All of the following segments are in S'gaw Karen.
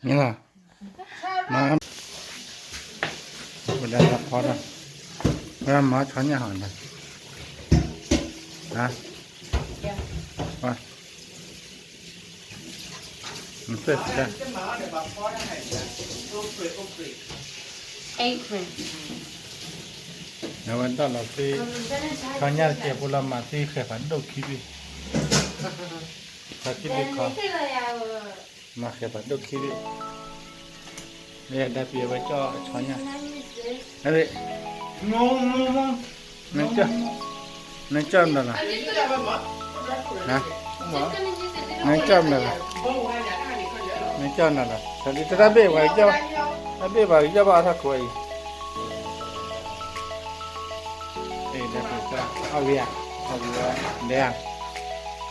မ့ၢ်လီၤ, မၤ, ဝဲဒၣ်ဖီထီၣ်, ဝဲဒၣ်မၤဆီညၣ်ဟီၣ်န့ၣ်, ဟါ, ဝဲ, မ့ၢ်, အဝဲဒၣ်လီၤသ့, ဆီညၣ်တကဲးဖိလီၤမၤသ့ဃဲၤဖးဒိၣ်ခံဘ့ၣ်, ဆီခံဘ့ၣ်ခီ မၤဃဲၤဖးဒိၣ်ခံဘ့ၣ်, မ့ၢ်ဒၣ်ပျဲဝဲကၠီၣ်ဆီညၣ်, အဘ့ၣ်, နကၠီၣ်, နကၠီၣ်မနုၤလီၤ, နကၠီၣ်မနုၤလီၤ, နကၠီၣ်မနုၤလီၤ, တၢ်ဘ့ၣ်ပှၤကယီၢ်, တၢ်ဘ့ၣ်ပှၤကယီၢ်ဘၣ်အီၣ်ထီၣ်ခိၣ်အံၤ အဝံၤဧါ, အဝံၤဧါ, ဒဲဧါ,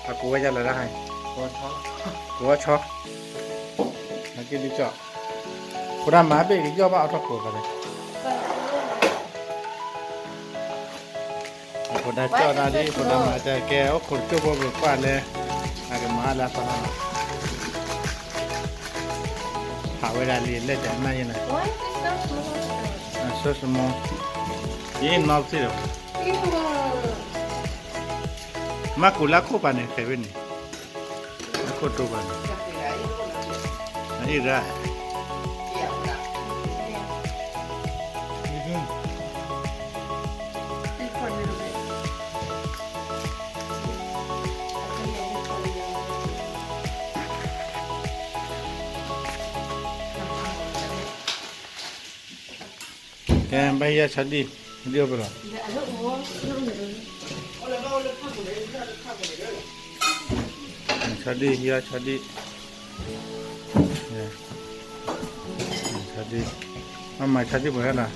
အကိးဝဲဒ်လဲၣ်ဒၣ်ဟါ, ကိးဝဲဆီ, အက့ၢ်ဒုးကၠီၣ်, ဖိဒၣ်မၤဘ့ၣ်ကယီၢ်ဘၣ်အီၣ်ထီၣ်ခိၣ်သးလဲၣ်, ဖိဒၣ်ကၠီၣ်ဒၣ်ဒ် ဖိဒၣ်မၤတၢ်ကဲ အိၣ်ခိးကၠိဖိပကွၢ်လၢ အကမၤလၢအသီလီၤ, ဖးဝဲဒၣ်လံာ်လဲၣ်တနၢ်ယဲနၤ, so small, ယအ့ၣ်နီၣ်ပသ့ၣ်ဒီး, မ့ၢ်ကူးလၢခိၣ်ပၤန့ၣ် ဃဲၤဝဲန့ၣ်, လၢခိၣ်တိပၤန့ၣ်, အအ့ၣ်ရၣ် ကဲ ဘၣ်ဟံးအဆီဒံၣ်, ဒ်အိၣ်ပလီၤ, ဆီဒံၣ် ဟံးအဆီဒံၣ်, ဆီဒံၣ်, မၤမၤဆီဒံၣ်ပှဲၤလီၤ,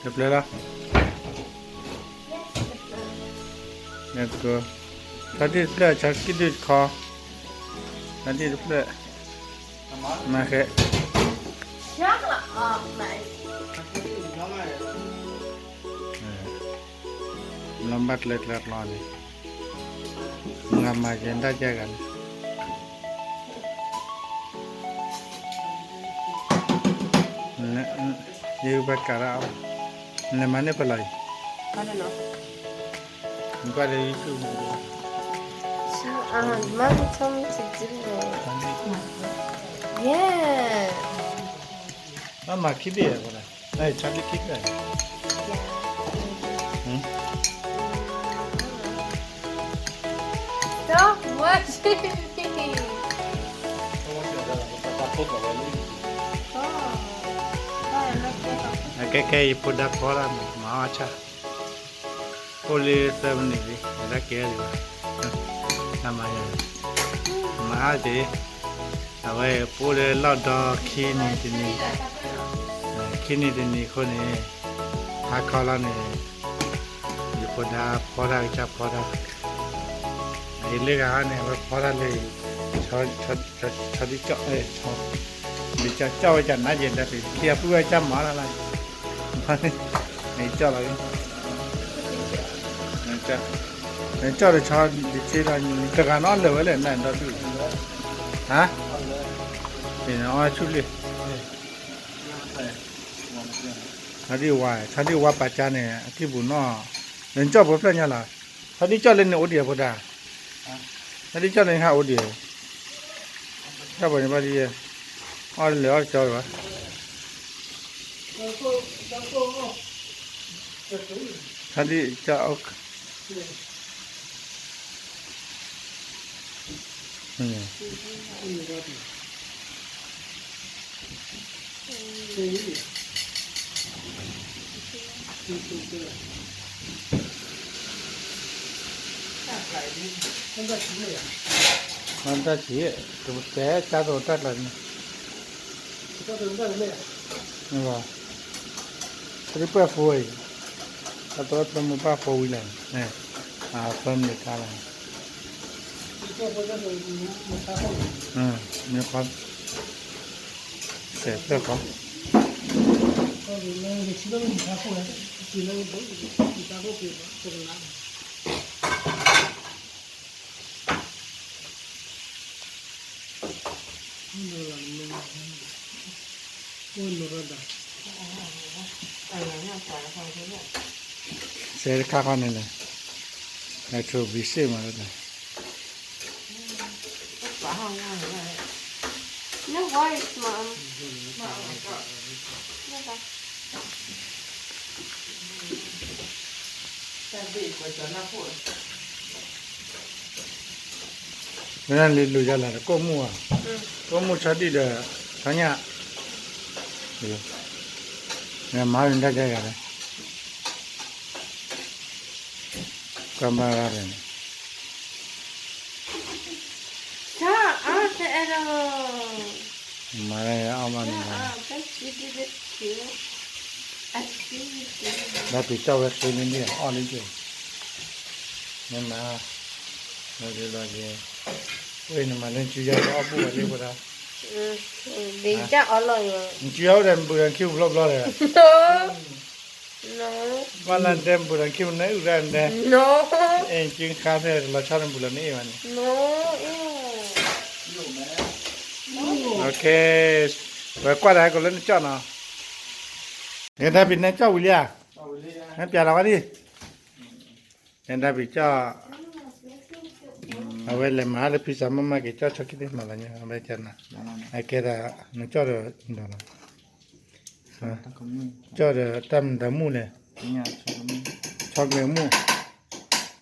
တပျဲလီၤ, ဆီဒံၣ်တဖျၢၣ် ဆီဒံၣ်တဖျၢၣ်ခီ, ဆီဒံၣ်တဖျၢၣ်, မၤဃဲၤ လီၤဘၣ်ကျဲကျဲကျီန့ၣ်, မၤမၤကဲဒၣ်ကဲဂၤန့ၣ်, ယဘၣ်ကးဒၣ်အီၤ, နလဲၤမၤန့ၢ်ပလီၤအံၤ, နကွၢ်ဒီး YouTube, Mommy told me to do it. Yeah. မၤမၤခံဘ့ၣ်, ဆီဒံၣ်ခံဘ့ၣ်, ဟါ, Stop watching me. အကဲကဲ ယဖိဒါဖီလာ်မၤအီၣ်ဆၣ်, အိၣ်လၢသၢမံးနံးလံ, ယတၢ်ကဲလံဘၣ်, တၢ်မၤယၤ, မၤအါတ့ၢ်, အဝဲပအိၣ်လၢလီၢ်ဒီခံနံၤတနံၤ, ခံနံၤတနံၤအဃိန့ၣ်, ဟါခီလီၤန့ၣ်, ယဖိဒါဖီတၢ်ကစၢ်ဖီတၢ်, ယလၢဂၤဟီန့ၣ် အဝဲဖီတၢ်လၢ ဆီဒံၣ်ကၠီၣ်, ဆီဒံၣ်ကၠီၣ်ဝဲကၢ်နါယဲၢ်ဒၣ်ပ့ၤ ခံဂၤပုၢ်ဝဲကၢ်မၤလၢ်လၢ်, န့ၣ်ကၠီၣ်လီၤ, ကၠီၣ်လၢဆီဒံၣ်ကၠီၣ်လီၤ, တဂၤနီတလၢာ်ဝဲလဲၣ် နဒီဒူၣ်, ဟါ, အီၣ်ဆူၣ်လံ, ဆီဒံၣ်ဝါ, ဆီဒံၣ်ဝါပာ်ကၢ်န့ၣ် အကံၢ်ပူၤနီၣ်, နကၠီၣ်ဖိဖျၢၣ်ညါလီၤ, ဆီဒံၣ်ကၠီၣ်လၢန့ၣ်အိၣ်ဒံးဖိဒါ, ဆီဒံၣ်ကၠီၣ်လၢန့ၣ်ဟးအိၣ်ဒံး, ကၠီၣ်ပှၤန့ၣ်ဘၣ်ဒ်ယဲ, အီၣ်လၢအီၣ်ကၠီၣ်ဘၣ်, ဆီဒံၣ်ကၠီၣ် တၢ်ဆံး, တၢ်ဆံးကတၢၢ်တၢ်လၢန့ၣ်, ပှၤ, ပှၤဖိအံၤ, အသဝဲဖျၢၣ်မုၢ်ပှၢ်ဖိဝံၤလၢ်န့ၣ်, အဖျၢၣ်မုၢ်တၢ်လၢန့ၣ်, မ့ၢ်ဃီ, စဲးဖျၢၣ်ဃီ, လၢ စဲးတခါခီန့ၣ်လဲၣ်, လဲၤထိၣ်ဘံစ့ၣ်မးလၢတၢ် မ့ၢ်လံလူၤယၤလၢ်တကိၣ်မူၣ်ဧါ, ကိၣ်မူၣ်ဆီဒံၣ်ဒီး ဆီညၣ်, မၤဝံၤတၢ်ယၤယၤလၢ ကွၢ်မၤဂၤန့ၣ် မၤအီၣ်မးန့ၣ်, လၢပျံၤကၠီၣ်ဝဲဃ့န့ၢ်န့ၣ် အီၣ်လံက့ၤ, မ့ၢ်မၤ, လီၤက့ၤ, ဝဲန့ၣ်မၤလၢနစုယီၤအီၣ်ဘူၣ်ဝဲလံဝဲဒၣ်, နစုယီၤအိၣ်ဒီးနဘူးဒီးနခံပူၤဘျီဘျီဒီး ဘၣ်လၢနတဲဘူးဒီးနခံပူၤန့ၣ်အုၣ်ဒၣ်နတဲ, အဲၣ်ကၠ့ခါဖဲလီၤဆီနဘူးလီၤနအ့ၣ်ဘၣ်န့ၣ်, ဝဲကွၢ်တၢ်ဟဲကိးလၢနကၠီၣ်နီၤ, တၢ်ဖံးနဲကၠီၣ်ဝံၤလံဧါ, နပျးလီၤဝဲဒၣ်, တၢ်ဖံးကၠီၣ် အဝဲလဲၤမၤလၢဖံစးမၤမၤက့ၤကၠီၣ်ဆီခံသ့ၣ်မၤလီၤညါ အဝဲကနၤ, အကဲဒၣ် နကၠီၣ်ဒီး ကၠီၣ်ဒီးတၢ်မတၤမူၣ်လဲၣ်, ဆီကလဲၤမူၣ်,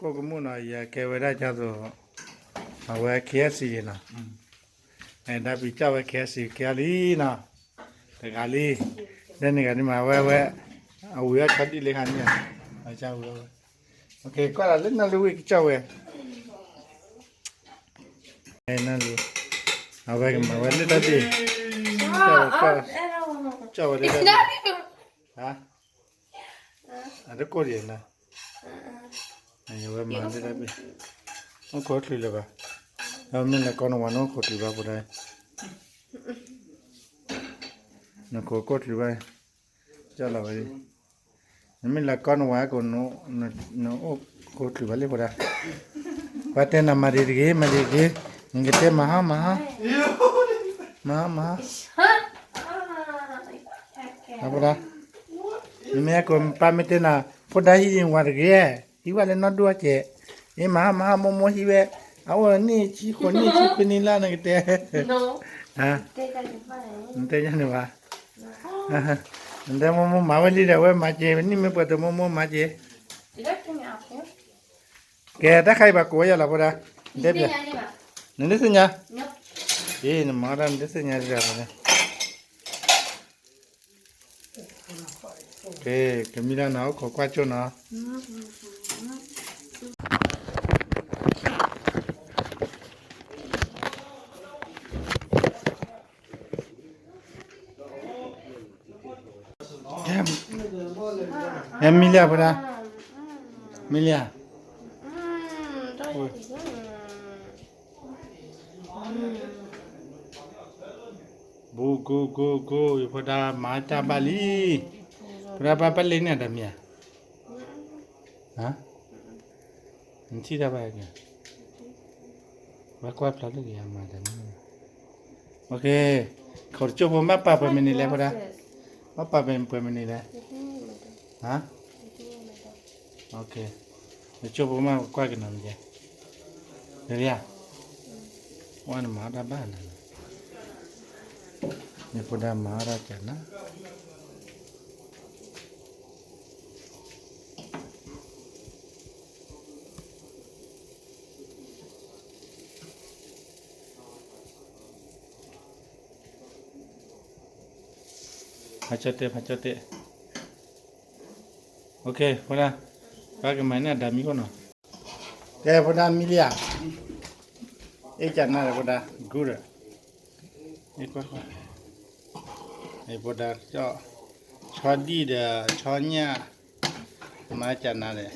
ကိၣ်ကမူၣ်နီၤ ယကဲဝဲဒၣ်ကၠီၣ်သိး, အဝဲ K F C နီၤ, တၢ်ဖံးကၠီၣ်ဝဲ K F C ကဲလံနီၤ, တဂၤလံ, ဒ်န့ၣ်ဂၤဒ်မး အဝဲဝဲ, အဝံၤအီၣ်ဆီဒံၣ်လၢခါန့ၣ်, အဝံၤဝဲ, ကွၢ်လၢနၢ်လူဝံၣ်ကကၠီၣ်ဝဲ နၢ်လူ, အဝဲကမၤဝဲလၢတၢ်ဘ့ၣ်, ကၠီၣ်ဝဲလၢတၢ်ဘ့ၣ်, အတကိၢ်ဒံးနၤ, အဝဲမၤလၢတၢ်ဘ့ၣ်, အိၣ်ခိးချုးလၢၤဘၣ်, ဒီးမ့ၢ်လဲၤကီနဝၤနအိၣ်ခိးချုးဘၣ်ဖိဒၣ်, နခိးကိၢ်ချုးဘၣ်, ကၠီၣ်လီၤဝဲ, နမ့ၢ်လဲၤကီနဝၤကိး, နအိၣ်ခိးချုးဘၣ်လံဖိဒၣ်, ပှၤတဲနၤမၤဒံးတဂ့ၤ မၤဒံးတဂ့ၤ, နကတဲမၤဟါမၤဟါ, မၤဟါမၤဟါ, ဖိဒၣ်, နမ့ၢ်ကိးပၢ်မ့ၢ်တဲနၤ, ဖိဒၣ်ဟံးဝၤတဂ့ၤ, ဟံးဝဲလၢနီၢ်ဒိၣ်အကဲ, အ့ မၤဟါမၤဟါမိၢ်မိၢ်ဟံးဝဲ, အအိၣ်နံၣ်ဆံဃိးနံၣ်ဆံခွံနံၣ်လၢနကတဲ, နတဲယၤန့ၣ်ဘၣ်, နတဲမိၢ်မိၢ်မၤဝဲလံဒီး အဝဲမၤက့ၤ, နံၣ်မ့ၢ်ပှဲၤတမိၢ်မိၢ်မၤက့ၤ, ကဲတၢ်ခါအံၤဘၣ်ကိးဝဲယၤလီၤဖိဒၣ်, နတဲပျဲ, နဒုးသ့ၣ်ညါ, အ့ နမၤဒၣ်နဒုးသ့ၣ်ညါဒ်ဒီး, ကမံလၢနအိၣ်ခိးကွၢ်ကၠိၣ်နီၤ အဲ မံလံဧါ ဖိဒၣ်, မံလံဧါ, ဘူး ကိၢ် ကိၢ် ကိၢ် ယဖိဒၣ်မၤတၢ်ဘၣ်လံ, ဖိဒၣ်ဘၣ်ပၢ်လ့န့ၣ်တမံၤဧါ, နထံၣ်တၢ်ဘၣ်, ဘၣ်ကွၢ်ဖျါလၢကယၤမၤတၢ်န့ၣ်, ခိးတကၠိၢ်ဖိမ့ၢ်ပာ်ပှဲၤမံးနံးလဲၣ် ဖိဒၣ်, မ့ၢ်ပာ်ပှဲၤမံးနံးလဲၣ်, တကၠိၢ်ဖိမ့ၢ်ကွၢ်ကနီၤမ့ၢ်, ဝဲနမၤတၢ်ဘၣ်နၤ, ယဖိဒၣ်မၤတၢ်ကနၤ ဖးကၠီၣ်တဲၣ် ဖးကၠီၣ်တဲၣ်, ဖိဒၣ်, ပှၤကမၤန့ၢ်အဒၣ်မံခိၣ်နီၤ, ကဲ ဖိဒၣ်မံလံဧါ, အ့ၣ်ကနၤဒီး ဖိဒၣ် good, ဖိဒၣ်, ဆီဒံၣ်ဒီး ဆီညၣ်, မၤကနၤဒီး,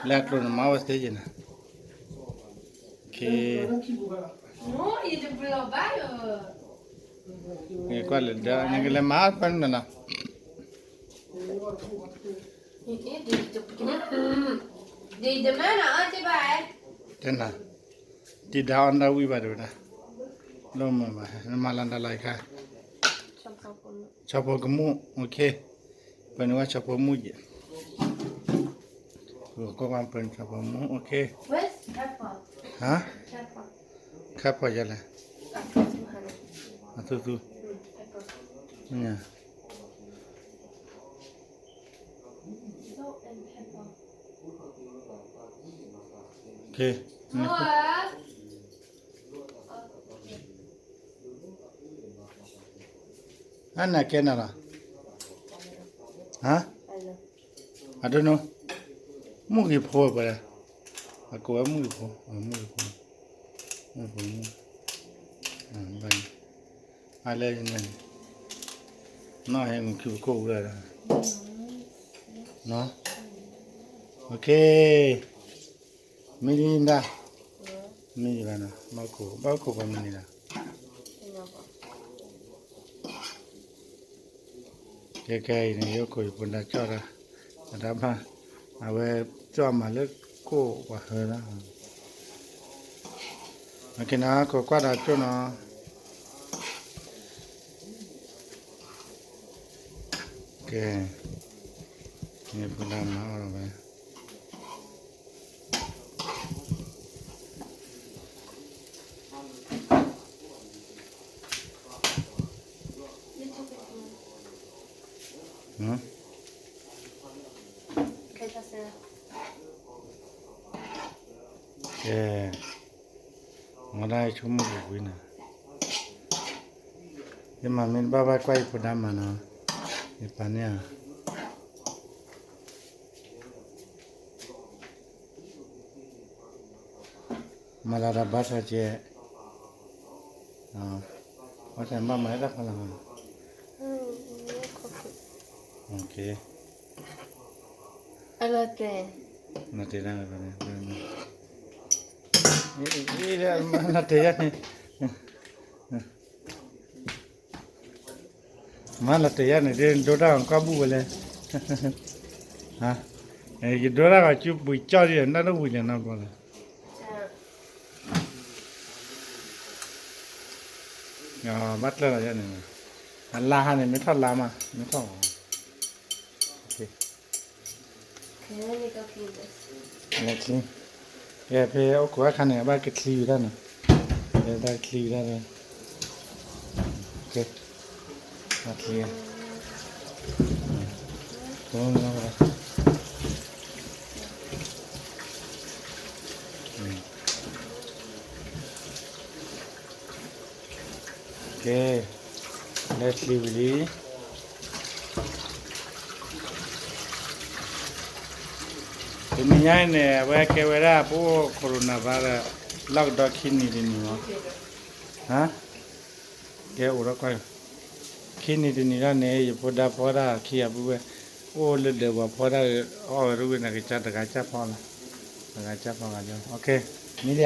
လၢအကျိၤနမၤဝဲသ့က့ၤနၤ, ကွၢ်လၢဒီး နကလဲၤမၤကွၢ်နၤနီၤ, တဲနၤ, ဒံးဒၣ်အီၣ်နၢ်ဝံၣ်ဘၣ်တဲဝဲဒၣ်, လၢမၤဘၣ် နမၤလၢတၢ်လီၤအံၤခါ ဆီဖိကမူၣ် OK ပှၤန့ၣ်ဝဲဆီဖိမူၣ်ယဲၢ် ပှၤကွၢ်ပှၤပှၤန့ၣ်ဆီဖိမူၣ် OK ဟါ ခါဖီယဲၢ်လဲၣ် အသူသူ အနၢ်ကဲနၤလီၤ ဟါ I don't know မုၢ်ဂ့ၤဖိပှၤလဲၣ် အကိးဝဲမုၢ်ဂ့ၤဖိ မုၢ်ဂ့ၤဖိ မုၢ်ဂ့ၤဖိ ဘၣ်န့ၣ် အလဲၤန့ၣ် နီၢ်ဟဲမုၢ်ခံပခိၣ်ဝဲဒၣ် OK မ့ၢ်ဒ်ဒၣ် မ့ၢ်ဒ်ဘၣ်နီၤ ဘၣ်ခိၣ် ဘၣ်ခိၣ်ပှၤမနုၤလဲၣ် ကဲကဲအံၤန့ၣ် ယအိၣ်ခိးယဖိဒါကၠီၣ်တၢ် အတၢ်ဘၣ် အဝဲကၠီၣ်မၤလၢကိၣ်ပှၤဟၢလီၤ OK နီၤ ခိးကွၢ်ဒီးကၠိၣ်နီၤ ကဲ ယဖိဒါမၤအီၣ်လီၤဝဲ ကဲ မၤဒၣ်ဆိကမိၣ်က့ၤဝံၤန့ၣ် ယမၤမ့ၢ်တဘၣ်ဘၣ်ကွၢ်ယဖိဒါမၤနီၤ ယပာ်န့ၢ်ဧါ မၤလၢတၢ်ဘါထီၣ်ကဲ ဘၣ်ဆၣ်ဘၣ်မၤလၢတၢ်ဖီလာ် အလီၤတဲာ် လီၤတဲာ်ဒၣ်န့ၣ် လီၤတဲာ်ယါန့ၣ် မၤလီၤတဲာ်ယါန့ၣ် ဒ်ဒိတၢ်ဂီၤကွၢ်ဘူၣ်ဝဲလဲၣ် ယဒိတၢ်ဂီၤကၠူပှ့ၤကၠီၣ်ဒ် နၢ်တဝံၤလဲၣ်နီတဘျီလဲၣ် ဘၣ်ကျၢၢ်လီၤယါန့ၣ် အလါဟါန့ၣ် မ့ၢ်ထီၣ်လါမး မ့ၢ်ထီၣ် ကဲ ဖဲအိၣ်ခိးအခါန့ၣ် အဘၣ်ကချံဝံၤဒၣ်န့ၣ် ဘၣ်ကချံဝံၤဒၣ် ကဲ ဘၣ်ချံ ကဲ လဲၤချံဝံၤလံ တနံၤညါအံၤန့ၣ် အဝဲကဲဝဲဒၣ် ပအိၣ် coronavirus လီၢ်ကဒီခံနံၤတနံၤမး ဟါ ကဲအိၣ်ဒီးကွၢ် ခံနံၤတနံၤဒၣ်န့ၣ် ယဖိဒါဖီဒၣ်ခံဂၤပုၢ်ဝဲၢ် အိၣ်လၢဒၢးပှၤဖီဒၣ် အီၣ်ဝဲတဝံၤန့ၣ် ကစၢ်တဂၤကၢ်ဖီလီၤ တဂၤကၢ်ဖီဂၤ OK မ့ၢ်ဒ်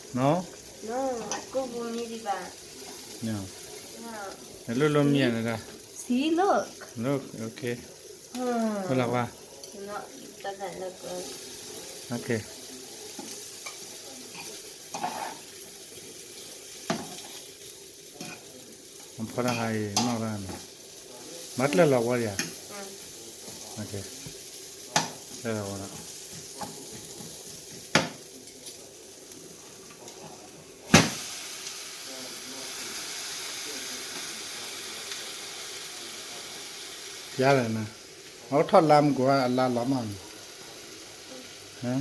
ဧါ နီၤ ကိၣ်ဘိမ့ၢ်ဒံးဘၣ် လိၣ်လိၣ်မ့ၢ်ဧါန့ၣ်ဒၣ် See, look. Look, OK ဖီလာ်ကွၢ် OK ဖီဒၣ်ဟါအံၤ နီၢ်တၢ်န့ၣ် မၤကျၢၢ်လီၤဝဲဒၣ်ဧါ ကျၢၢ်လီၤဝဲဒၣ် ပျါလဲၣ်နၤ အဝဲထီၣ်လါမ့ၢ်ကွၢ် အလါလီၤမးန့ၣ်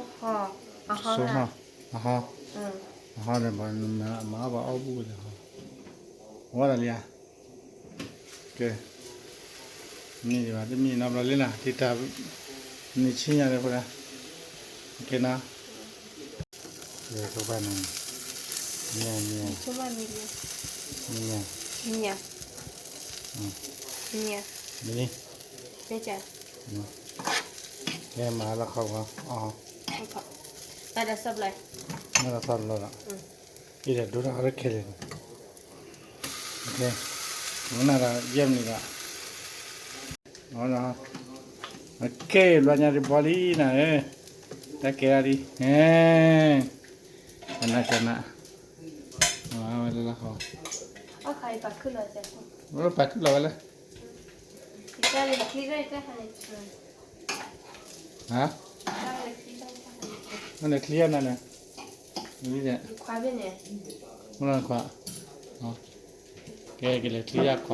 ဟါ အဟီ အဟီန့ၣ် မၤအီၣ်ဘၣ်အီၣ်ဘူၣ်လၢဟီ ဝဲဒၣ်လံဧါ ကဲ မ့ၢ်ဘၣ်တမ့ၢ်နီတဘျီလံနၤ တံၤတၢ် နံၤဆံညါလၢဖိဒၣ် ကဲနၤ ကဲ ကဘၣ်နၤ မ့ၢ် မ့ၢ် မ့ၢ် မ့ၢ် မ့ၢ် ကဲ မၤလီၤခီဂီၤ အီ မၤလီၤသီလီၤလီၤ ယဒိၣ်ထီၣ်အီၤခဲလၢာ်န့ၣ်, မနၤဒီးယဲၢ်မံးနံးဒီး, အကဲ ဘျီညါဒံးဘီလံနၤဧၢ, တၢ်ကဲဒၣ်ဒံး, ကနၣ်ကနၣ်, ဝဲလၢလီၤဃီ, ပာ်ခုၣ်လီၤဝဲလၢ ဟါ, မ့ၢ်နချံယါနၤန့ၣ်, မ့ၢ်နခွါ, ကဲ ကလဲၤချံယါခွါ,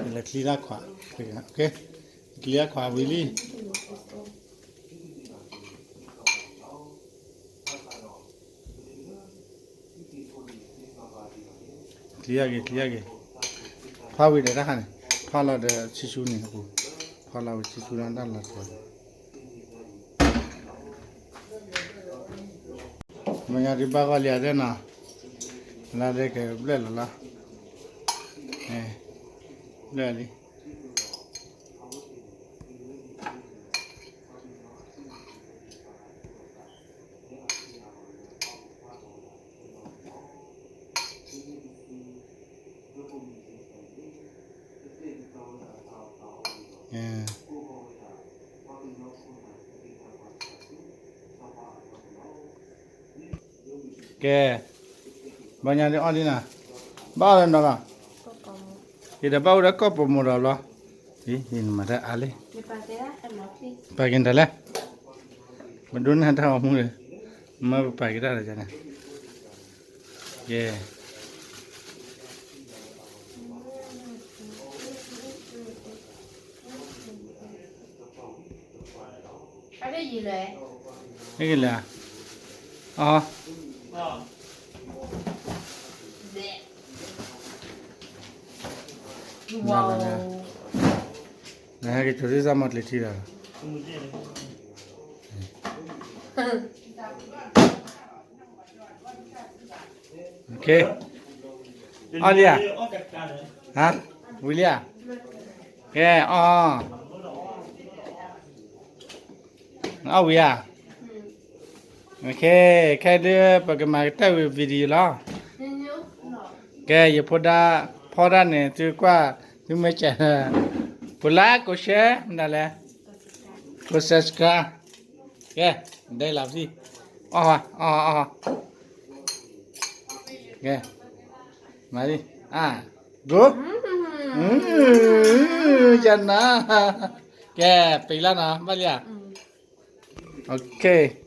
ကလဲၤချံတၢ်ခွါ, ကလဲၤချံတၢ်ခွါဝံၤလံ, ချံယါက့ၤ ချံယါက့ၤ, ဖးဝံၤဒီးတၢ်ခါန့ၣ်, ဖးလီၤဒီးဆံဆူန့ၣ်အပူၤ, ဖးလီၤဝံၤဆံဆူန့ၣ်တၢ်လီၤတံၢ်လီၤ, မ့ၢ်ညါဒံးဘၣ်ဂီၢ်လံဧါတဲနီၤ, လၢဒဲကဘျဲၣ်လီၤလီၤ, ဘျဲၣ်လံ. ကဲ, ဘၣ်ညါဒ်အီၣ်ဒ်နၤ, ဘၣ်အီၣ်ဒီးနီၤလီၤ, ယဒီးဘၣ်အိၣ်ဒီးကီၢ်ပိာ်မိၢ်ဒီးလီၤ, နမၤတၢ်အါလံ, ပာ်က့ၤတၢ်လဲၣ်, ပဒိးနၢ်တၢ်ဂီၤမူဒီး, မ့ၢ်ပပာ်က့ၤတၢ်ဒီးန့ၣ်, ကဲ ဟဲက့ၤလဲၣ်, အီ, နဟဲက့ၤကၠီၤသ့ၣ်စၢ်မီၢ်ကျ့ၤထံဒီး, အီၣ်လံဧါ, ဝံၤလံဧါ, ကဲ အီ, အီၣ်ဝံၤဧါ, ခဲအံၤဒ်ပကမၤကတၢၢ်ဝံၤ video လီၤ, ကဲ ယဖိဒါ, ဖီဒါန့ၣ် သုကွၢ်, သုမ့ၢ်ကဲ, ကိးlikeကိးshare မနုၤလဲၣ်, ကိးsubscribe, ကဲ, ဒဲလီၤဖံ, အီ, အီ, အီ, ကဲ, မၤလံ, အ, go, ယနၤ, ကဲ, ပံၤလီၤနီၤ ဘၣ်လံဧါ, okay.